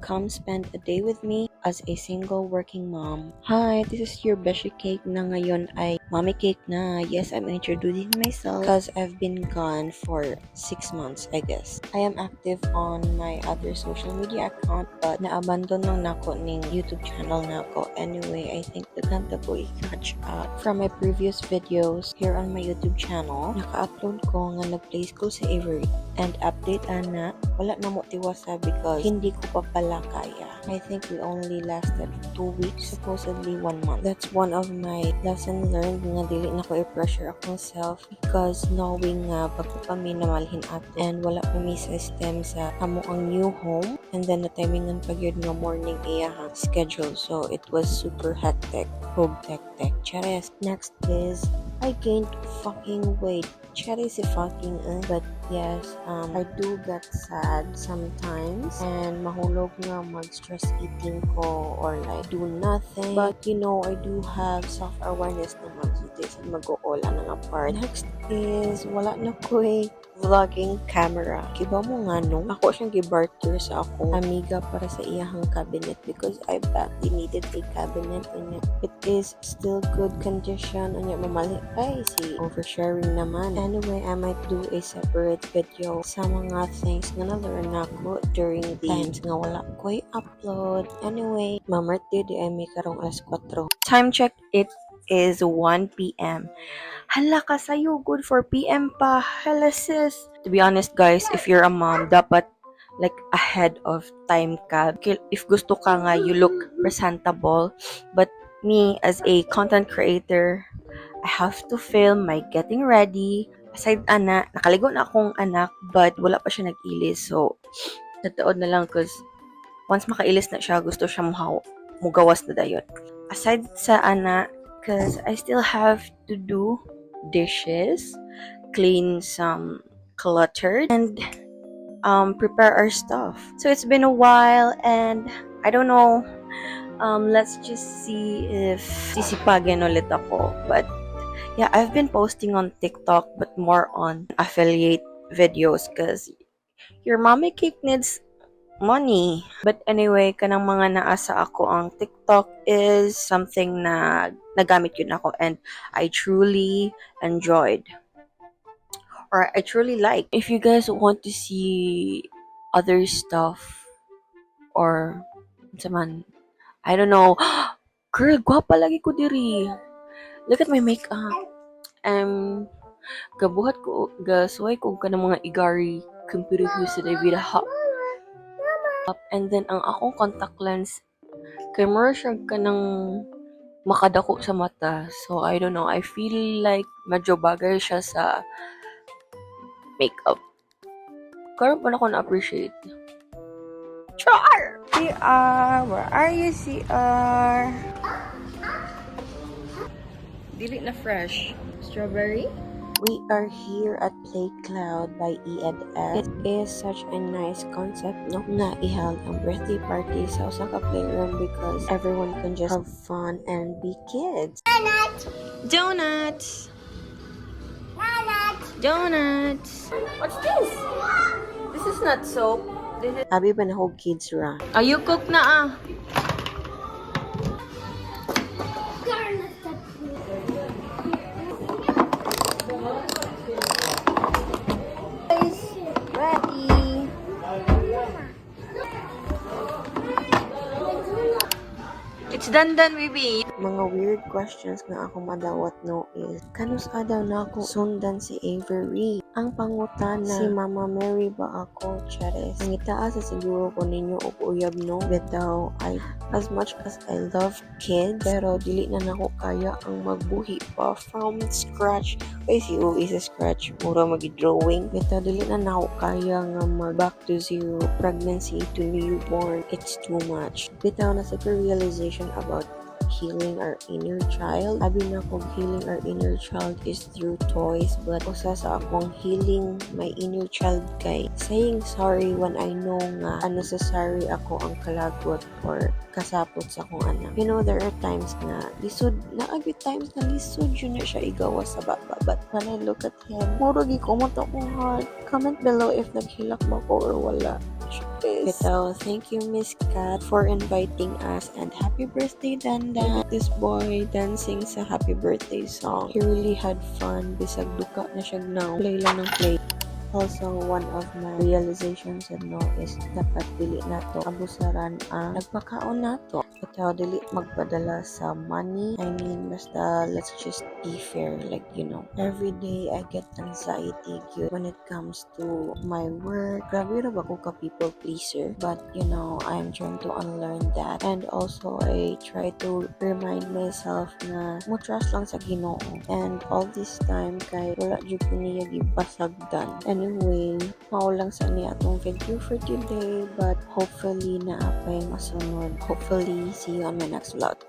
Come spend a day with me as a single working mom. Hi, this is your Beshi Cake na ngayon ay Mommy Cake na. Yes, I'm introducing myself because I've been gone for 6 months, I guess. I am active on my other social media account, but na-abandon lang nako ning YouTube channel nako. Anyway, I think daghan ta ko i-catch up from my previous videos here on my YouTube channel. Naka-upload ko nga nag-play school sa Avery and update ana, wala na mo tiwasa because hindi ko pa pala kaya. I think we only lasted 2 weeks, supposedly one month. That's one of my lesson learned nga dili na ko i-pressure akong self because knowing nga bago pa mi namalhin ato and wala pa mi system sa among new home, and then na timingan pa gyud nga morning iyahang schedule, so it was super hectic. Hug tek tek. Chares. Next is I gained fucking weight. Cherry si fucking eh. But yes, I do get sad sometimes and mahulog nga mag-stress eating ko or like do nothing. But I do have self-awareness naman, so this mag-oola na nga part. Next is wala na ko'y vlogging camera. Kibaw mo nga no, ako siyang gibarter sa akong amiga para sa iyahang cabinet because I badly needed a cabinet and it is still good condition. Unya mamali ay si oversharing naman. Anyway, I might do a separate video sa mga things nga na-learn nako during the times nga wala ko'y upload. Anyway, ma-birthday diay mi karong alas 4. Time check, it is 1 p.m. Hala ka sa'yo, good for PM pa. Hala, sis. To be honest, guys, if you're a mom, dapat like ahead of time ka. If gusto ka nga you look presentable. But me, as a content creator, I have to film my getting ready. Aside ana, nakaligo na akong anak, but wala pa siya nag-ilis. So, nataod na lang 'cause once makailis na siya, gusto siya mugawas na dayon. Aside sa ana, 'cause I still have to do dishes, clean some clutter, and prepare our stuff. So it's been a while and I don't know. Let's just see if sisipagin ulit ako. But yeah, I've been posting on TikTok, but more on affiliate videos because your mommy cake needs money. But anyway, kanang mga naa sa akoang TikTok is something na nagamit gyud nako and I truly enjoyed or I truly like. If you guys want to see other stuff or unsa man, I don't know. Girl, gwapa lagi ko diri. Look at my makeup. Gabuhat ko, gasuway ko kanang mga igari computer sa vida ha. And then, ang akong contact lens, kay mura siya kanang makadako sa mata. So, I don't know. I feel like medyo bagay siya sa makeup. Karon pa nako na-appreciate. Char! CR! Where are you, CR? Dili na fresh. Strawberry? We are here at Play Cloud by E&S. It is such a nice concept, no? Nga i-held ang birthday party sa usa ka playroom because everyone can just have fun and be kids. Donuts! Donuts! What's this? This is not soap. This is. Abi ba na kids ra? Are you cook na ah? Garnet. Guys, ready. It's done done, baby. Mga weird questions nga ako madawat no is kanus-a daw nako sundan si Avery? Ang pangutana, si Mama Mary ba ako? Chares. Nangitaa sa siguro ko ninyo og uyab, no? Bitaw, I as much as I love kids, pero dili na nako kaya ang magbuhi pa from scratch. Kay si UI sa scratch, mura magi-drawing. Bitaw, dili na nako kaya nga mag back to zero, pregnancy to newborn. It's too much. Bitaw na sa realization about healing our inner child. Abi nako healing our inner child is through toys, but usa sa akong healing my inner child kay saying sorry when I know nga unnecessary akoang kalagot or kasapot sa akong anak. There are times nga lisod na gyud, times na lisod gyud na siya igawas sa baba. But when I look at him, mura gi kumot akong heart. Comment below if naghilak ba ko or wala. Bitaw, thank you, Miss Kat, for inviting us and happy birthday, Dandan. This boy dancing sa happy birthday song. He really had fun bisag duka na siya now. Play lang ng play. Also, one of my realizations and no is dapat dili nato abusaran ang nagpakaon nato. Bitaw, dili magpadala sa money. I mean, basta let's just be fair. Like, every day I get anxiety gyud when it comes to my work. Grabe ra ba ko ka people pleaser? But I'm trying to unlearn that. And also, I try to remind myself na mo trust lang sa Ginoo. And all this time, kay wala jud ko niya gipasagdan. Anyway, mao lang sa ni atong video for today. But hopefully, naa pay masunod. Hopefully, see you on my next vlog.